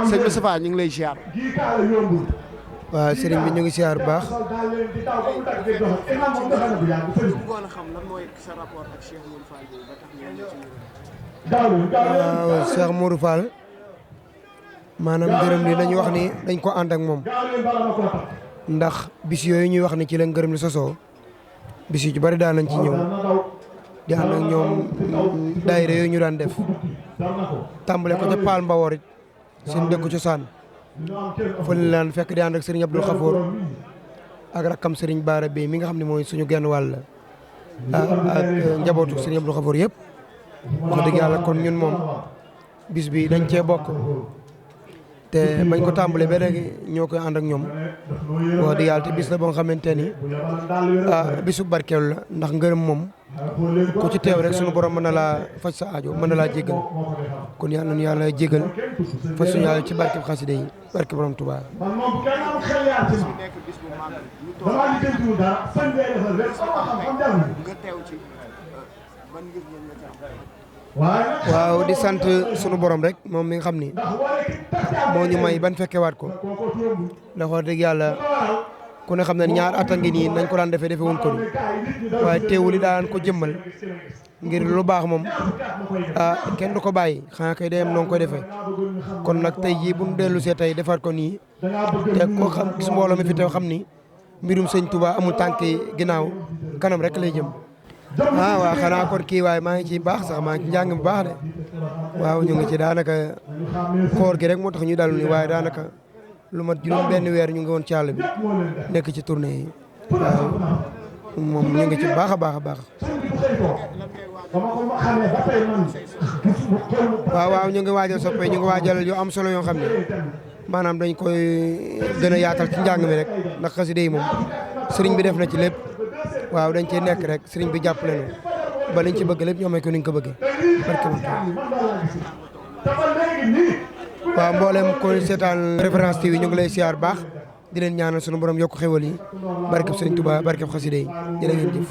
sëñ Moustapha ñu ngi lay ziar. waaw sëriñ bi ñu ngi ziar bu baax. waaw Cheikh Modou Fall maanaam ngërëm li dañuy wax ni dañ ko ànd ak moom ndax bis yooyu ñuy wax ni ci la ngërëm li sosoo bis yu ci bari daan nañ ci ñëw di ànd ak ñoom daayira yooyu ñu daan def tàmbale ko ca Paal Mbawor it seen dëkku cosaan fa la laan fekk di ànd ak Serigne Abdou Khafour ak rakkam Serigne Bara Bey mi nga xam ne mooy suñu genn wàll ak njabootu Serigne Abdou Khafour yëpp wax dëgg yàlla kon ñun moom bis bi dañ cee bokk te bañ ko tàmbalee ba léegi ñoo koy ànd ak ñoom wax dëgg yàlla te bis la boo xamante ni bisu barkeelu la ndax ngërëm moom ku ci teew rek sunu borom mën na laa faj sa aajo mën na laa jéggal kon yàlla na yàlla jéggal faj suñu yàlla ci barkeb xasida yi barke borom Tuubaa. waaw di sant sunu borom rek moom mi nga xam ni moo ñu may ban fekkewaat ko ndax wax dëgg yàlla ku ne xam ne ñaar at a ngi nii nañ ko daan defee wuñ ko ni waaye teewul yi daan ko jëmmal ngir lu baax moom kenn du ko bàyyi xanaa kay day am noo koy defee kon nag tey jii bu ñu dellu see tey defaat ko nii te koo xam gis mbooloo mi fi teew xam ni mbirum sëñ Touba amul tànk ginnaaw kanam rek lay jëm. waaw xanaa kon kii waaye maa ngi ci baax sax maa ngi ci njàng bu baax de waaw ñu ngi ci daanaka koor gi rek moo tax ñu dalu ni waaye daanaka lu mat juróom benn weer ñu ngi woon ci àll bi nekk ci tournée yi waaw moom ñu ngi ci baax a baax a baax. waaw ñu ngi waajal soppe ñu ngi waajal yu am solo yoo xam ne maanaam dañ koy gën a yaatal ci njàng mi rek ndax xasida yi moom sëriñ bi def na ci lépp. waaw dañ cee nekk rek sëriñ bi jàppale nu ba liñ ci bëgg lépp ñoo may ko ni nga ko bëggee barke moom waaw mboolem ko seetaan Référence TV ñu ngi lay siyaar baax di leen ñaanal sunu borom yokk xéwal yi barkeb sëriñ Touba barkeb xasida yi jërë ngeen jëf